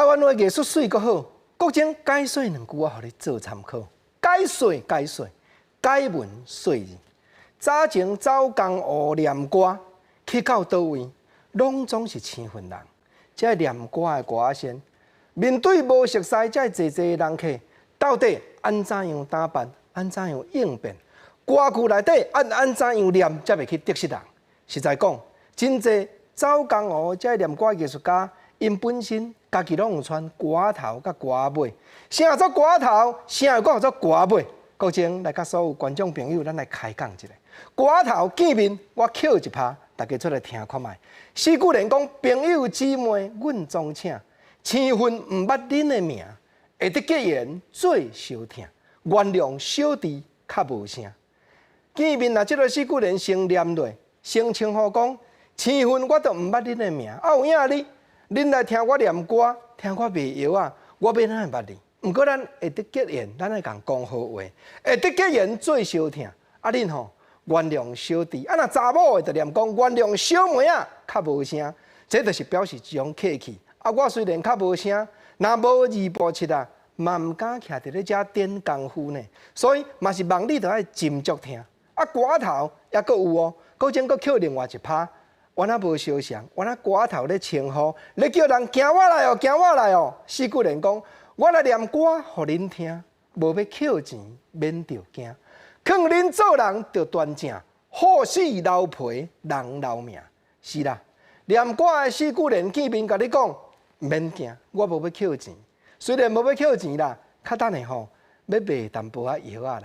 台灣話藝術媠閣好，國珍解說兩句我予你做參考。解說解說，解文說字。早前走江湖念歌，去到佗位，攏總是生份人。這念歌的歌仔仙，面對無熟似這濟濟人客，到底按怎樣打扮，按怎樣應變？歌句內底按按怎樣念，才袂去得失人？實在講，真濟走江湖這念歌藝術家，𪜶本身家己攏有傳歌頭佮歌尾，啥做歌頭，啥又閣號做歌尾。國珍來佮所有觀眾朋友，咱來開講一下。歌頭見面，我抾一拍，大家出來聽看覓。四句聯講朋友姊妹，阮總請，生份毋捌恁的名，會得結緣做相疼，原諒小弟較無聲。見面若這个四句聯先念落，先稱呼講，生份我都毋捌恁的名，啊有影哩，恁來聽我念歌，聽我賣藥仔，我欲哪會捌你？毋過咱會得結緣，咱愛共講好話，會得結緣做相疼。啊，恁吼原諒小弟，啊若查某的就念講原諒小妹仔較無聲，這就是表示一種客氣。啊，我雖然較無聲，若無二步七啊，嘛毋敢徛佇咧遮點功夫呢。所以嘛是望你著愛斟酌聽。啊，歌頭猶閣有哦，閣前閣抾另外一拍，原來無相像，原來歌頭咧稱呼，咧叫人行我來哦，行我來哦。四句聯講，我來念歌予恁聽，無欲抾錢，免著驚。勸恁做人著端正，好死留皮人留名。是啦，念歌的四句聯見面共你講，毋免驚，我無欲抾錢。雖然無欲抾錢啦，較等下吼欲賣淡薄仔藥仔啦。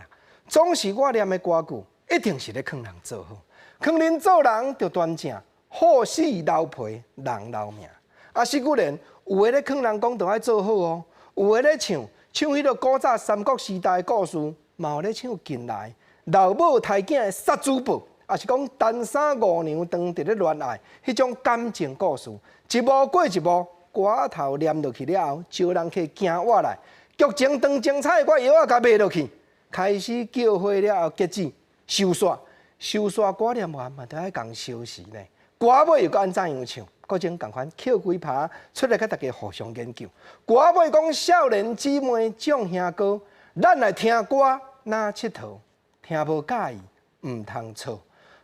總是我念的歌句，一定是咧勸人做好，勸恁做人著端正，好死留皮人留名。啊，四句聯有的咧勸人講著愛做好哦，有的咧唱唱彼个古早三國時代的故事，嘛有咧唱近來老母刣囝的殺豬報，抑是講陳三五娘當佇咧戀愛彼種感情故事，一幕過一幕，歌頭念落去了後，招人客行活來，劇情當精彩，我藥仔共賣落去，開始叫火了後，結子收煞，收煞歌念完嘛，著愛共收時呢。歌尾又閣按怎樣唱？國珍仝款抾幾拍出來，共大家互相研究。歌尾講少年姊妹眾兄哥，咱來聽歌若𨑨迌，聽無佮意毋通錯，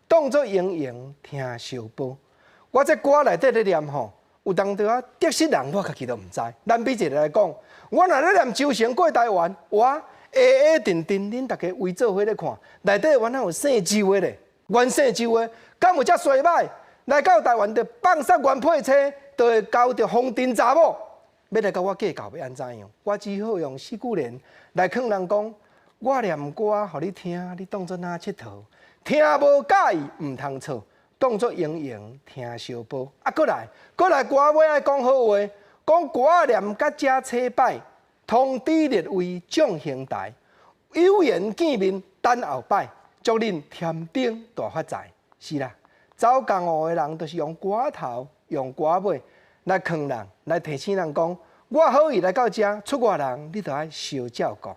當作閒閒聽相報。我這歌內底咧念吼，有當時仔得失人，我家己都毋知。咱比一个來講，我若咧念周成過台灣，我矮矮陣陣，恁大家圍做伙咧看，內底原來有姓周的咧，原姓周的，敢有遮衰䆀？來到台灣就放殺原配妻，就會交著風塵查某，欲來共我計較欲按怎樣？我只好用四句聯來勸人講：我念歌予你聽，你當作若𨑨迌，聽無佮意毋通錯，當作閒閒聽相報。啊，閣來，閣來歌尾愛講好話，講歌念甲遮凄擺，通知列位眾兄台，有緣見面等後擺，祝恁添丁大發財。是啦。走江湖的人，就是用歌頭、用歌尾來勸人，來提醒人講：我好意來到遮，出外人，你著愛相照顧。